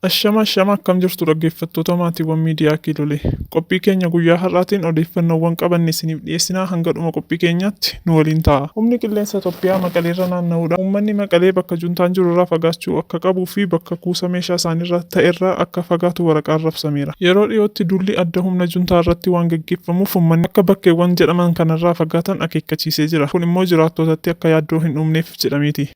Ashama ashama akkam jirtu dhaggeeffattoota maatiiwwan miidiyaa Kiilolee. Qophii keenya guyyaa har'aatiin odeeffannoowwan qabanne isiniif dhiyeessinaa hanga dhuma qophii keenyaatti nu waliin ta'a. Humni qilleensa Itoophiyaa Maqaleerra naanna'uudhaan uummanni Maqalee bakka juntaan jirurraa fagaachuu akka qabuu fi bakka kuusa meeshaa isaaniirra ta'erraa akka fagaatu waraqaan rabsameera. Yeroo dhiyootti duulli adda humna juntaa irratti waan gaggeeffamuuf uummanni akka bakkeewwan jedhaman kanarraa fagaatan akeekkachiisee jira. Kun immoo jiraattootatti akka yaaddoo hin uumneef jedhameeti.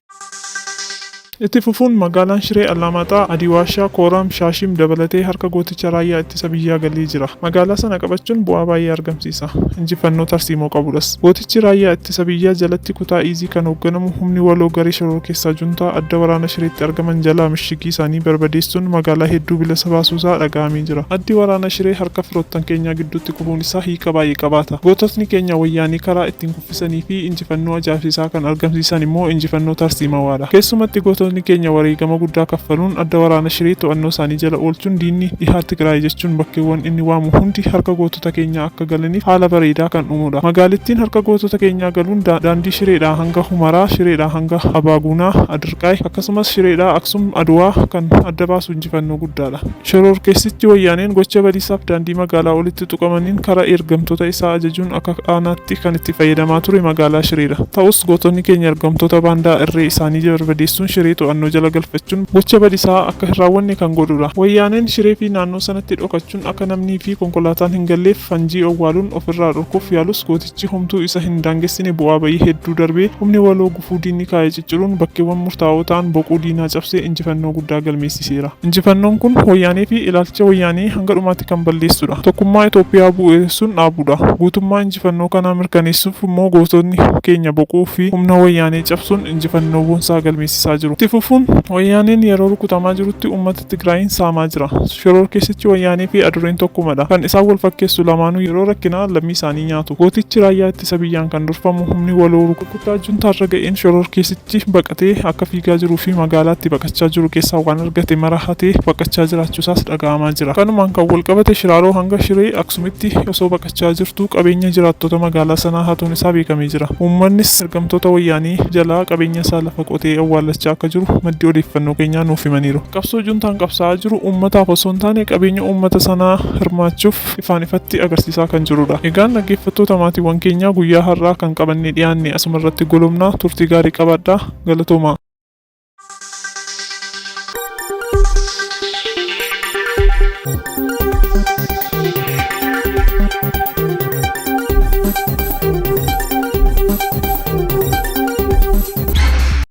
Itti fufuun magaalaan Shiree Allaamaaxaa, Adiwaashaa, Kooraam, Shaashiim dabalatee harka gooticha raayyaa ittisa biyyaa galee jira. Magaalaa sana qabachuun bu'aa baay'ee argamsiisa. Injifannoo tarsiimoo qabudhas. Gootichi raayyaa ittisa biyyaa jalatti kutaa Iizii kan hoogganamu humni waloo garee shororkeessaa Juntaa adda waraana Shireetti argaman jalaa mishigii isaanii barbadeessuun magaalaa hedduu bilisa baasuusaa dhaga'amee jira. Addi waraana Shiree harka firoottan keenyaa gidduutti kufuun isaa hiika baay'ee qabaata. Goototni keenya Wayyaanee karaa ittiin kuffisanii fi injifannoo ajaa'ibsiisaa kan argamsiisan immoo injifannoo tarsiimawaadha. Keessumatti goototni keenya wareegama guddaa kaffaluun adda waraana Shiree to'annoo isaanii jala oolchuun diinni dhihaa Tigraay jechuun bakkeewwan inni waamu hundi harka gootota keenyaa akka galaniif haala bareedaa kan uumudha. Magaalittiin harka gootota keenyaa galuun daandii Shireedhaa hanga Humaraa, Shireedhaa hanga Abaaguunaa, Adirqaay akkasumas Shireedhaa Aksum Aduwaa kan adda baasu injifannoo guddaadha. Shororkeessichi Wayyaaneen gocha badiisaaf daandii magaalaa olitti tuqamaniin karaa ergamtoota isaa ajajuun akka aanaatti kan itti fayyadamaa ture magaalaa Shireedha. Ta'us gootonni keenya ergamtoota baandaa irree isaanii barbadeessuun Shiree to'annoo jala galfachuun gocha badisaa akka hin raawwanne kan godhudha. Wayyaaneen Shiree fi naannoo sanatti dhokachuun akka namnii fi konkolaataan hin galleef fanjii owwaaluun ofirraa dhorkuuf yaalus gootichi homtuu isa hin daangessine bu'aa ba'ii hedduu darbee humni waloo gufuu diinni kaa'e cicciruun bakkeewwan murtaa'oo ta'an boquu diinaa cabsee injifannoo guddaa galmeessiseera. Injifannoon kun Wayyaanee fi ilaalcha Wayyaanee hanga dhumaatti kan balleessudha. Tokkummaa Itoophiyaa bu'uuressuun dhaabuudha. Guutummaa injifannoo kanaa mirkaneessuuf immoo goototni keenya boquu fi humna Wayyaanee cabsuun injifannoo boonsaa galmeessisaa jiru. Itti fufuun Wayyaaneen yeroo rukutamaa jirutti uummata Tigraayiin saamaa jira. Shororkeessichi Wayyaanee fi Adurreen tokkumadha. Kan isaan wal fakkeessu lamaanuu yeroo rakkinaa lammii isaanii nyaatu. Gootichi raayyaa ittisa biyyaan kan durfamu humni waloo rukuttaa juntaarra ga'een shororkeessichi baqatee akka fiigaa jiruu fi magaalaatti baqachaa jiru keessaa waan argate mara hatee baqachaa jiraachuusaas dhaga'amaa jira. Kanumaan kan walqabate Shiraaroo hanga Shiree Aksumitti osoo baqachaa jirtuu qabeenya jiraattota magaalaa sanaa hatuun isaa beekamee jira. Uummannis ergamtoota Wayyaanee jalaa qabeenya isaa lafa qotee awwaallachaa akka jiru maddi odeeffannoo keenyaa nuuf himaniiru. Qabsoo juntaan qabsaa'aa jiru uummataaf osoo hin taane qabeenya uummata sanaa hirmaachuuf ifaan ifatti agarsiisaa kan jirudha. Egaan dhaggeeffattoota maatiiwwan keenyaa guyyaa har'aa kan qabannee dhiyaanne asuma irratti golobna turtii gaarii qabaadhaa galatoomaa.